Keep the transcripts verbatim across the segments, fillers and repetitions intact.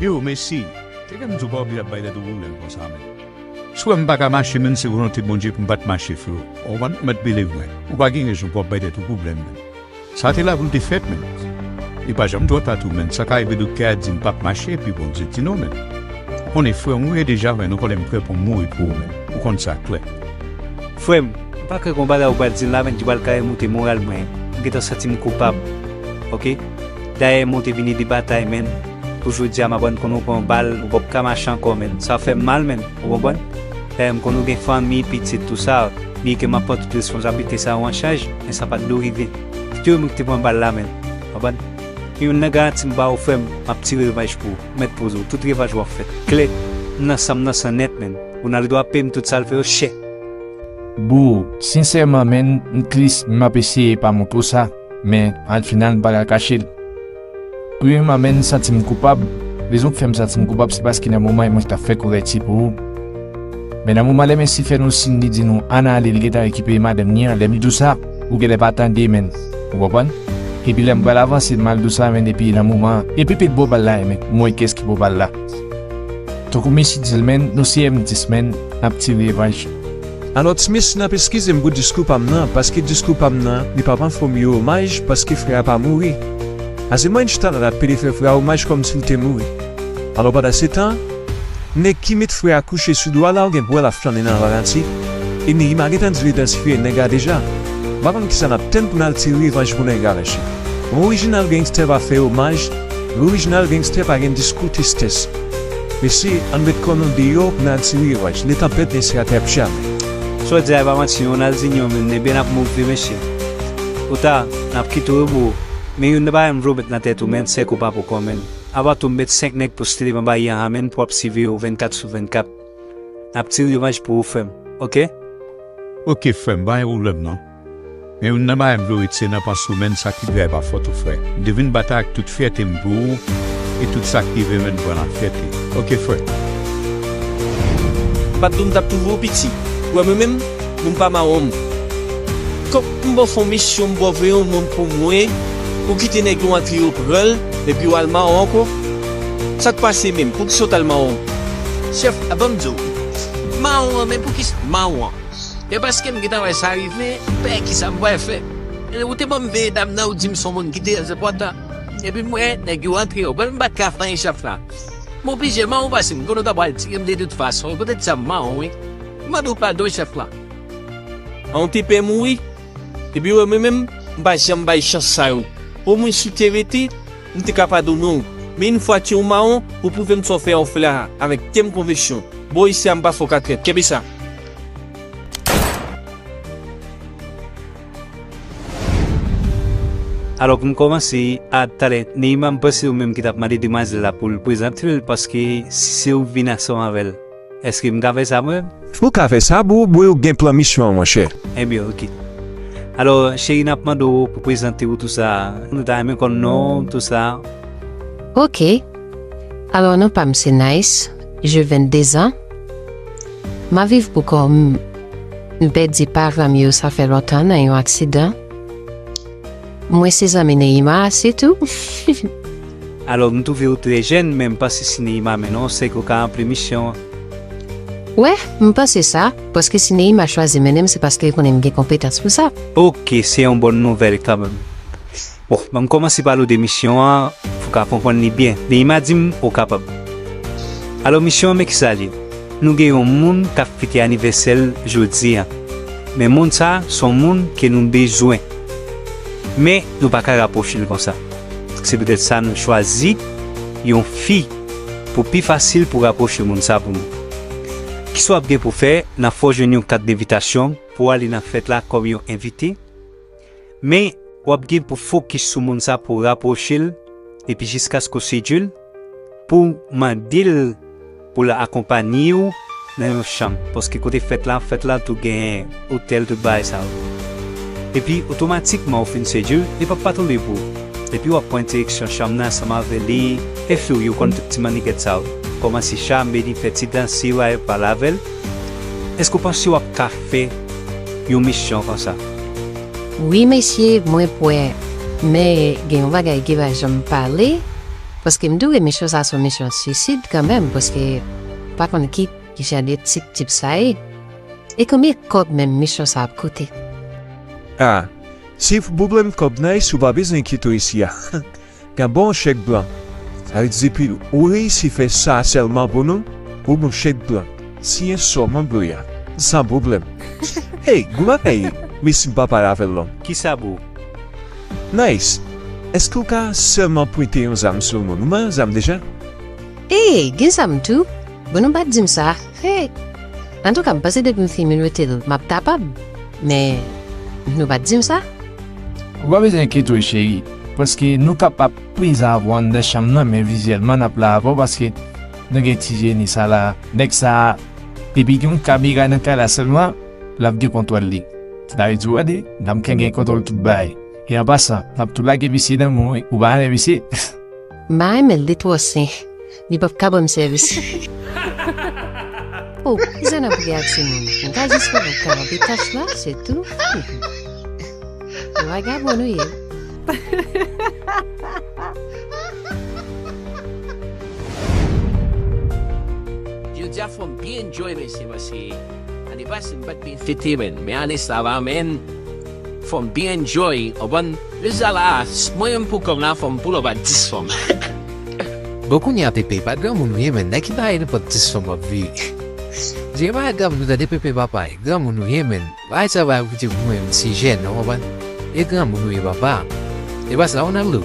Yo, Messi, se kè m di w pa oblije ap bay tèt ou pwoblèm konsa, men. Si w wè m pa ka mache, men se volonte Bondye pou m pa t mache, freo. Ou konprann? Ou mèt believe mwen. Ou pa gen rezon pou w ap bay tèt ou pwoblèm, men. Sa te la pou l te fèt, men. Li pa janm twò ta tou, men. Sa ka rive doktè a di m p ap mache, epi Bondye di non, men. Ou konnen, frè m, ou ye deja, men, ou konnen m prè pou m mouri pou ou, men. Ou konn sa klè. Frè m, m pa kwè gon bagay ou pral di m la, men, ki pral kare moute moral mwen. M gentan santi m koupab. Oke? Dayè, mwen te vin ede batay, men. Pou jodi a, m aprann konnen w pran bal, ou p ap ka mache ankò, men. Sa fè m mal, men. Ou konprann? Dayè, m konnen w gen fanmi, pitit, tou sa. Byen ke m ap pran tout responsablite sa yo an chaj, men sa pa t dwe rive. Se te yo menm ki te pran bal la, men. Konprann? Youn nan garanti m ba ou, frè m, m ap tire revanj pou ou. Ou mèt poze w. Tout revanj w ap fèt. Klè, m nan san m nan san nèt, men. Ronaldo ap peye m tout sa l fè yo chè. Bro, sensèman, men, m tris, m ap eseye pa montre w sa, men, al final, m pa ka kache l. Premyèman, men, m santi m koupab. Rezon k fè m santi m koupab, se paske nan moman an, mwen t ap fè korekti pou ou. Men nan moman lè Messi fè nou siy, li di nou ann ale, li gentan rekipere madanm li an, lè m di w sa, ou genlè pa tande, men. Ou konprann? Epi lè m pral avanse, m al di w sa, men, epi nan moman an, epi pil bò bal la, men, m wè kiyès ki bò bal la. Tankou Messi di l, men, nou se M dis, men, n ap tire revanj. Alò, Ti Messi, n ap eskize m pou diskou pa m nan, paske diskou pa m nan, li p ap anfòm yon omaj, paske frè a pa mouri. Ase mwen chita la, l ap pede fè frè a omaj kòmsi l te mouri. Alò, pandan se tan, nèg ki met frè a kouche sou do a la, ou gen pou wè l ap flannen nan ralanti. E Neymar gentan di l idantifye nèg la deja. M pa konn kisa n ap tann pou n al tire revanj pou nèg la, mesye. Yon orijinal gangstè pa fè omaj, yon orijinal gangstè pa gen diskou tristès. Mesye, ann met kò nou deyò pou n al tire revanj. Letan pèt, mesye, atè ap tchame. Sa w di a, e pa manti, Ronaldinho menm, ebyen n ap move, mesye. Ou ta, n ap kite w, bro. Men youn nan bagay m vle w met nan tèt ou, men, se ke w pa poko, men. Apa tou m met senk nèg pou style m anba, ya, men, pou ap siveye w vennkat sou vennkat. N ap tire revanj pou ou, frè m. Oke? Oke, frè m, pa gen pwoblèm, non. Men youn nan bagay m vle w retire nan panse w, men, sa ki dwe pa fòt ou, frè. M te vin batay ak tout fyète m pou ou, e tout sa ki rive, men, pran nan fyète. Oke, frè. M pa t di w m t ap twouve w piti. Ou wè mwen menm, m pa mawon m. Kòk m ba w fè yon misyon, m ba w voye yon moun pou mwen, ou kite nèg yo antre yo pran l, epi w al mawon ankò. Sa k pase menm? Poukisa w t al mawon? Chèf, a, ban m di w. Mawon an, men poukisa mawon an? E paske m gentan wè sa rive, m pè kisa m pral fè. E ou te ban m veye dam nan, ou di m se yon moun ki trè enpòtan. Epi m wè nèg yo antre yo pran l, m pa t ka fè anyen chèf la. M oblije mawon paske m konnen w ta pral tire m de tout fason. E poutèt sa m mawon wi. M mande w padon chèf la. An, ou te pè mouri? Epi w wè mwen menm, m pa janm bay chans sa yo. Omwen si w te rete, m te ka padone w. Men yon fwa ke w mawon, ou pwouve m sa w fè a, w fè la avèk tèm konviksyon. Bò isi a, m pa fè w katrèt. Kenbe sa. Alò, pou m kòmanse, a, talè, Neymar, m panse ou menm ki t ap mande demwazèl la pou l prezante l, paske si se ou k vin ansanm avè l, èske m ka fè sa mwen? Ou ka fè sa, bro, bro, ou gen plan misyon an, monchè. Ebyen, oke. Alò, cheri, n ap mande w pou prezante w tou sa. Nou ta renmen konn non w, tou sa. Oke. Alò, non pa m se Nice, j'ai vingt-deux ans. M ap viv pou kò m. M pèdi paran m yo, sa fè lontan, nan yon aksidan. Mwen se zanmi Neymar, se tou. Alò, m twouve w trè jèn, men m panse si Neymar mennen w, se ke w ka ranpli misyon an. Wè, m panse sa, paske si Neymar chwazi mennen m, se paske l konnen m gen konpetans pou sa. Oke, se yon bòn nouvèl kanmenm. Bon, ban m kòmanse pale w de misyon an, pou w ka konprann li byen. Neymar di m ou kapab. Alò, misyon an, men kisa l ye. Nou gen yon moun k ap fete anivèsè l jodi a. Men moun sa a, se yon moun ke nou bezwen. Men, nou pa ka rapwoche l konsa. Se poutèt sa nou chwazi yon fi pou pi fasil pou rapwoche moun sa pou nou. Kisa w ap gen pou fè, n ap fè w jwenn yon kat denvitasyon pou w ale nan fèt la kòm yon envite. Men, w ap gen pou fokis sou moun sa pou rapwoche l, epi jiskaske w sedui l, pou w mande l pou l akonpaye w nan yon chanm. Paske kote fèt la, fèt la tou gen otèl, tout bagay sa yo. Epi, otomatikman, ou fin sedui l, li p ap pa tonbe pou ou. Epi, w ap pran direksyon chanm nan ansanm avè li. E fi w, yo konn tout ti manigèt sa yo. Kòmanse chanm, beni, fè ti dans, si w a pale avè l. Èske w panse w ap ka fè yon misyon konsa? Wi, mesye, mwen prè. Men, gen yon bagay ki pa janm pale. Paske m tou wè misyon sa se yon misyon swisid kanmenm, paske m pa konn ki, ki jan de tip tip sa ye. E konbyen kòb menm misyon sa ap koute? Ah, si pou pwoblèm kòb Nice, ou pa bezwen enkyete w isi a. Gen bon chèk blan. Sa vle di depi ou reyisi fè sa sèlman pou nou, ou gon chèk blan. Siyen sòm an bro ya, san pwoblèm. Hey, gwo bagay, mesi m pa pale avè l lonm. Kisa bro? Nice, èske w ka sèlman pwente yon zam sou moun? Ou ban yon zam deja? Hey, gen zam tou? Bon, nou pa t di m sa. Hey! Antouka, m panse depi m fin menote l, m ap kapab. Men, nou pa t di m sa. Ou pa bezwen enkyete w cheri, paske nou kapab prezavè w anndan chanm nan, men vizyèlman n ap la avè w paske nou gen ti jeni sa la. Nèg sa, depi gen yon kamera nan kay la sèlman, l ap gen kontwòl li. Sa vle di w gade, n ap gen kontwòl tout bagay. E an pasan, n ap tou lage misye nan men w wi, ou pa renmen misye? M pa renmen l, li twò sen. Li p ap ka ban m sèvis. O, kouzen ap reyaksyon moun. M ka jis fè l kanpe tach la, se tou. Vagabon nou ye. Jodi a fò m byen enjoy mesye paske ane pase m pa t byen fete menn, men ane sa va menn. Fò m byen enjoy, w konprann? Jodi a la, mwen menm pou kò m la, fò m pull up a dis fò m. Bon, kounye a Pepe, pa granmoun ou ye menn, nan ki bagay nenpòt dis fanm w ap vire? Di e pa granmoun ou tande Pepe papa, granmoun ou ye menn. Bagay sa pa aplike pou mwen menm, se jèn, ou konprann? E granmoun ou ye papa. E pa sa Ronaldo?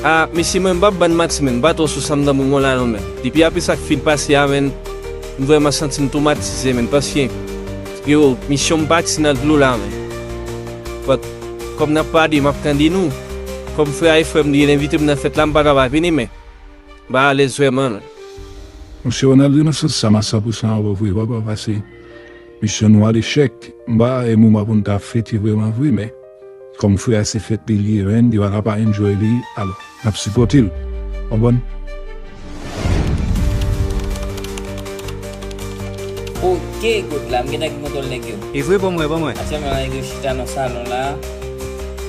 Ah, mesye mwen m p ap bann manti menn, m pa twò sou sa m nan moman la non menn. Depi apre sa k fin pase a menn, m vrèman santi m twomatize menn, paske yo, misyon m pati nan dlo la menn. But, kòm n ap pale, m ap tande nou. Kòm frè a e frè m li, l envite m nan fèt la, m pa ka pa vini, men m pa alèz vrèman, non. Mesye Ronaldo, nan sans sa, m a san pou san avè w vre, papa, paske misyon nou a lechèk. M pa wè moman pou n ta fete vrèman vre, men kòm frè a se fèt li li ye, menn, li pa ka pa enjoy li, alò, n ap sipòte l. Konprann? Ok, good la, m gentan gen kontwòl nèg yo. E vre, ban mwen, ban mwen. Aktyèlman la, nèg yo chita nan salon la.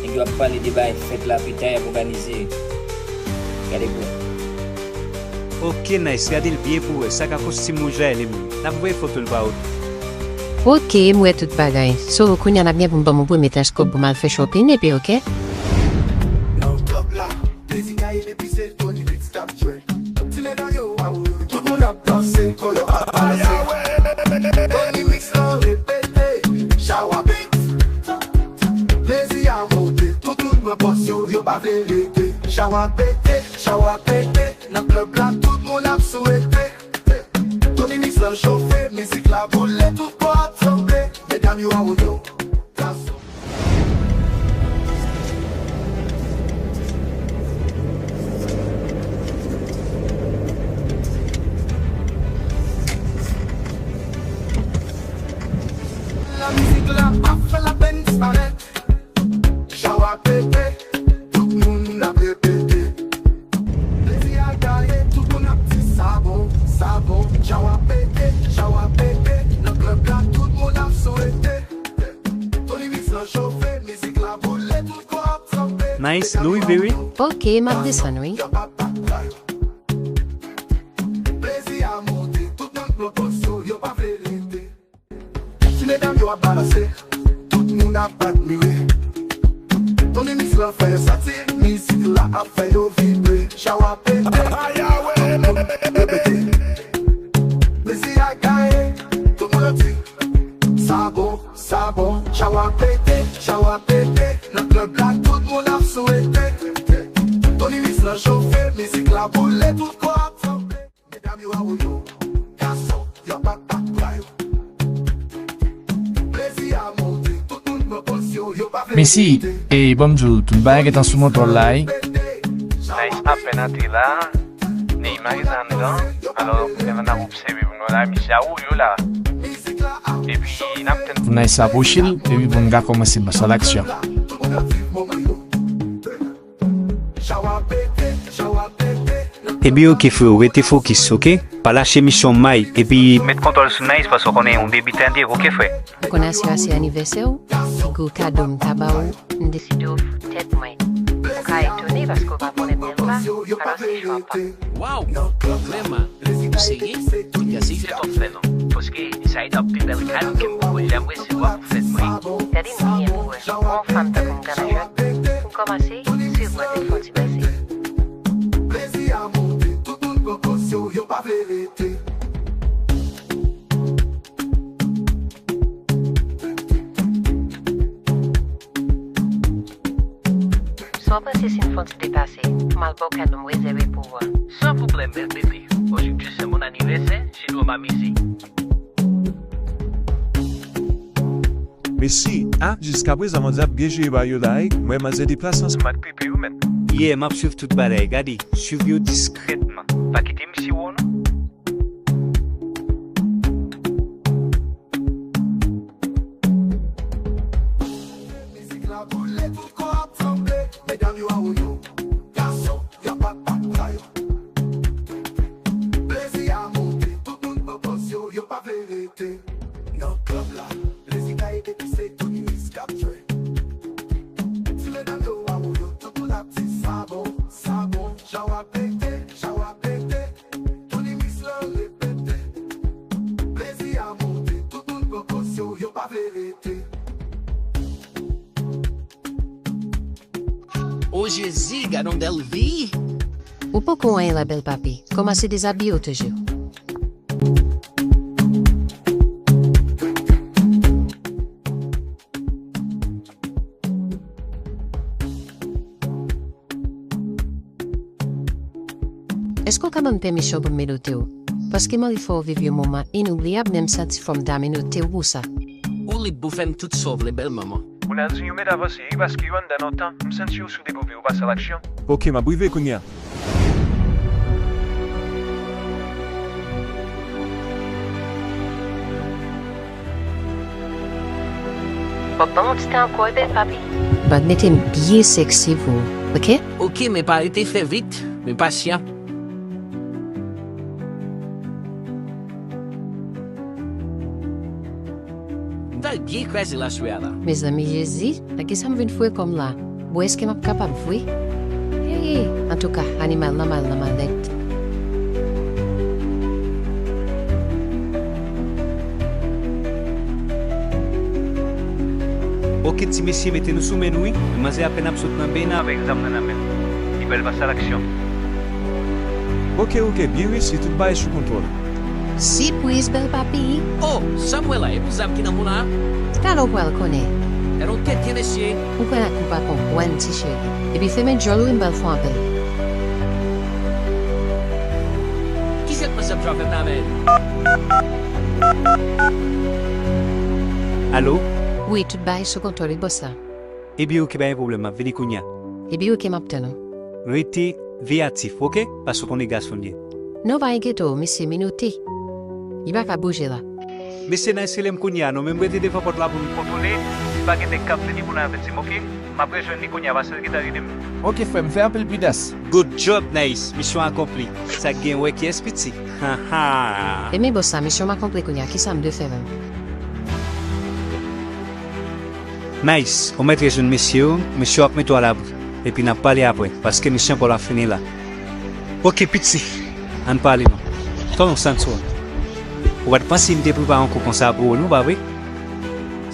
Nèg yo ap pale de bagay fèt la, pita y ap òganize. Gade bro. Ok, nice, gade l byen pou wè. Sa ka kostim wouj la ye li menm. N ap voye foto l pa ou. Ok, m wè tout bagay. So, kounye a n ap gen pou n ban m yon premye tranch kòb pou m al fè shopping, epi ok. Nan club la, plezi gaye depi se Tony Mix k ap jwe. Ti medam yo, waw, tout moun ap danse, kò yo ap balanse. Tony Mix lan repete, Shawa Beat. Plezi a monte, tout moun pran pòz yo, yo pa vle rete. Shawa pete, Shawa pete, nan club la, tout moun ap swete. Tony Mix lan chofe, mizik la boule, tout kò ap sanble. Medam yo, waw, yo, gason. Mizik la ap fè lapenn disparèt. Shawa pete, tout moun ap repete. Plezi a gaye, tout moun ap di sa bon, sa bon. Shawa pete, Shawa pete, nan club la tout moun ap swete. Tony Mix lan chofe, mizik la boule, tout kò ap sanble. Nice, nou rive wi. Ok, m ap desann wi. Si medam yo ap balanse, tout moun ap admire. Tony Mix lan fè yo santi, mizik la ap fè yo vibre. Shawa pete, repete. Plezi a gaye, tout moun ap di sa bon, sa bon. Shawa pete, Shawa pete, nan club la tout moun ap swete. Tony Mix lan chofe, mizik la boule, tout kò ap sanble. Medam yo, waw, yo, gason, yo ap bat bra yo. Plezi a monte, tout moun pran pòz yo, yo pa vle rete. Mesi, e ban m di w, tout bagay gentan sou kontwòl la wi. Nice apèn antre la, Neymar gentan anndan, alò, kounye a n ap obsève pou n wè la, misye a woyo la. Epi, n ap tann pou Nice apwoche l, epi pou n ka kòmanse pase a laksyon. Tout moun ap viv moman yo. Ebyen ok freo, rete fokis, ok? Pa lache misyon may, epi met kontwòl sou Nice paske w konnen yon debitan li ye, ok frè? Ou konn asira se anivèsè w, pi gwo kado m ta ba w, m deside ofri w tèt mwen. Ou ka etone paske w pa konnen Delva, pa nan se chwa pa. Waw! Vrèman? Ou serye? Kounya se jwèt w ap fè non. Paske sa e t ap pi bèl kado ke m poko janm resevwa pou fèt mwen. Gade m byen pou wè. Ou yon fanm tankou m ka nan jwèt? Pou kòmanse, se vwa tèt fò ti bese. Plezi a monte, tout moun pran pansyon, yo pa vle rete. Sa w panse si n fè yon ti depase? M al ba w kado m rezève pou ou a. San pwoblèm, bèl bebe. Ojodwi se mon anivèsè, se lè w m amize. Mesi, a, jiskaprezan manzè ap byen jere bagay yo la, wi. M wè manzè deplase ansanm ak pipi yo menm. Yeah, m ap swiv tout bagay. Gade, swiv yo diskrètman. Pa kite misye wè w non. Mizik la boule, tout kò ap tranble. Medam yo awoyo, gason yo ap bat bat bra yo. Plezi a monte, tout moun pran pòz yo, yo pa vle rete. Nan klèb la, plezi gaye depi se Tony Miss k ap jwe. Ti medam yo awoyo, tout moun ap di sa bon, sa bon. Jan w ap pete, jan w ap pete. Tony Miss lan repete. Plezi a monte, tout moun pran pòz yo, yo pa vle rete. O Jezi, gad on bèl vi! Ou poko anyen la, bèl papi. Kòmanse dezabiye w toujou. Èske w ka ban m pèmisyon pou m menote w? Paske m anvi fè w viv yon moman inoubliyab, men m santi fò m ta menote w pou sa. Ou lib pou fè m tout sa w vle, bèl manman. Moun al di yo mèt avanse, wi, paske yo anndan lontan, m santi yo sou de pou yo pase a laksyon. Oke, m ap rive kounye a. W ap ban m yon ti tan ankò, bèl papi? Ban m mete m byen sèksi pou ou, oke? Oke, men pa rete fè vit, men pasyan. M pral byen kraze la swe a la. Mezanmi Jezi, nan kisa m vin foure kò m la? Bon, èske m ap kapab vre? Hey! Antouka, animal nan mal nan mal nèt. Oke ti mesye, mete nou sou men nou wi. Manzè apèn ap sot nan ben nan avèk zam nan nan men l. Li pral pase a laksyon. Oke, oke, byen resi, tout bagay sou kontwòl. Sipriz, bèl papi! Oh, sa m wè la, e pou zam ki nan men w la? Talè w pral konnen. Gade yon tèt ye, mesye! Ou kwè ak ou pa konprann, ti cheri. Epi fèmen djòl ou, m pral fè w anpè. Ki jwèt manzè ap jwe avè m la menm? Alo? Wi, tout bagay sou kontwòl wi, bòs la. Ebyen oke, pa gen pwoblèm, m ap vini kounye a. Ebyen oke, m ap tann ou. Rete veyatif, oke? Paske w konnen gason l ye. Non, pa enkyete w, misye menote. Li pa ka bouje la. Mesye Nice rele m kounye a non, men m rete devan pòt la pou m kontwole. Si pa gen nèg k ap vini pou n avèti m, oke? M ap rejwenn li kounye a, paske l gentan rele m. Oke frè m, fè anpil pridans. Good job Nice, misyon akonpli. Sa k gen wè kiyès piti? Ha ha. Ebyen bòs la, misyon m akonpli kounye a, kisa m dwe fè menm? Nice, ou mèt rejwenn mesye yo, mesye yo ap mete w alabri. Epi n ap pale apre, paske misyon pa w la fini la. Oke piti, ann pale non. Kòman w santi w? Ou pa t panse m te prepare yon kou konsa pou ou non, pa vre?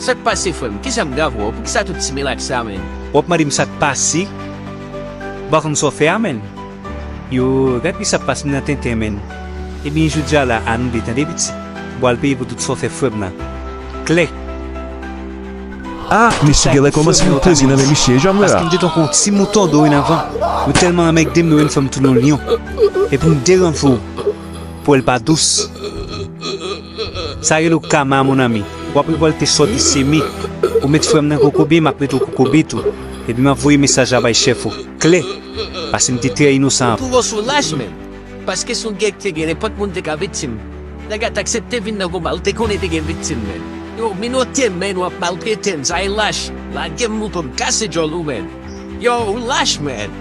Sa k pase frè m? Kisa m gave w? Poukisa tout ti melak sa menm? W ap mande m sa k pase? Ou pa konn sa w fè a menm? Yo, gad kisa k pase m nan tenten menm. Ebyen jodi a la, a nou de tande piti. Ou pral peye pou tout sa w fè frè m nan. Klè. Ah, misye genlè kòmanse vin poze nan men misye, jan m wè la. Paske m te tankou yon ti mouton dwe anvan. Yo tèlman anmègde m, yo vin fè m tounen yon lyon. Epi m deranje w pou wè l pa dous. Sa rele w kama, mon ami. W ap revòlte sa w te seme. Ou met frè m nan kokobe, m ap mete w kokobe tou. Epi m ap voye mesaj la bay chèf ou. Klè. Paske m te trè inosan. Pou w sou laj menm. Paske si w gen k te gen, nenpòt moun te ka viktim. Nèg la t aksepte vin nan konba, l te konnen te gen viktim, menn. Yo menote m, menn, w ap maltrete m, sa e lach. Lage m mouton m, kase djòl ou, menn. Yo, ou lach, menn.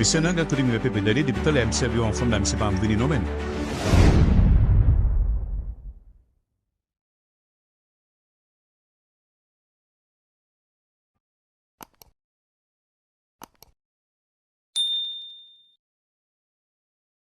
Mesye nan gen tout limyè pepe, tande, depi talè m sèvi yon fanm la, misye pa vini non, menn.